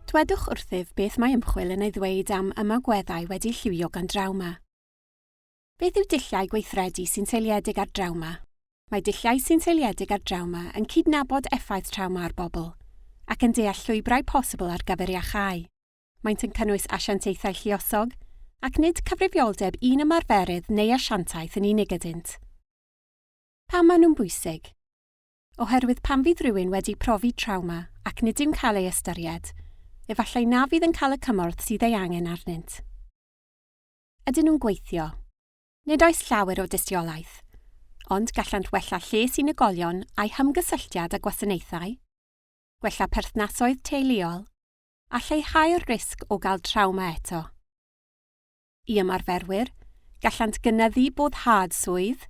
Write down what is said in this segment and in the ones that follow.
Dwedwch wrthyf beth mae ymchwil yn ei ddweud am ymagweddau wedi lliwio gan drawma. Beth yw dulliau gweithredu sy'n seiliedig ar drawma? Mae dulliau sy'n seiliedig ar drawma yn cydnabod effaith trawma ar bobl, ac yn deall llwybrau posibl ar gyfer iachau. Maent yn cynnwys asiantaethau lluosog, ac nid cyfrifioldeb un ymarferydd neu asiantaeth yn unig ydynt. Pam maen nhw'n bwysig? Oherwydd pan fydd rhywun wedi profi trawma ac nid yw'n cael ei ystyried, efallai na fydd yn cael y cymorth sydd ei angen arnynt. Ydyn nhw'n gweithio? Nid oes llawer o dystiolaeth, ond gallant wella lles unigolion a'u hymgysylltiad â gwasanaethau, gwella perthnasoedd teuluol, a lleihau'r risg o gael trawma eto. I ymarferwyr, gallant gynyddu boddhad swydd,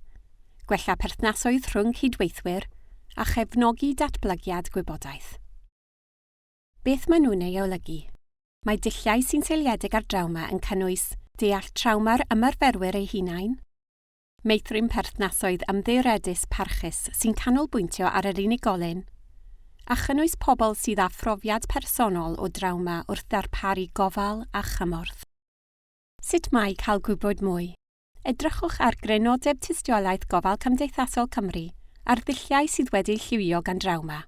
gwella perthnasoedd rhwng cydweithwyr a chefnogi datblygiad gwybodaeth. Beth maen nhw'n ei olygu? Mae dulliau sy'n seiliedig ar drawma yn cynnwys deall trawma'r ymarferwyr eu hunain, meithrin perthnasoedd ymddiriedus parchus sy'n canolbwyntio ar yr unigolyn, a chynnwys pobl sydd â phrofiad personol o drawma wrth ddarparu gofal a chymorth. Sut mae cael gwybod mwy? Edrychwch ar Grynodeb Tystiolaeth Gofal Cymdeithasol Cymru ar ddulliau sydd wedi'u lliwio gan drawma.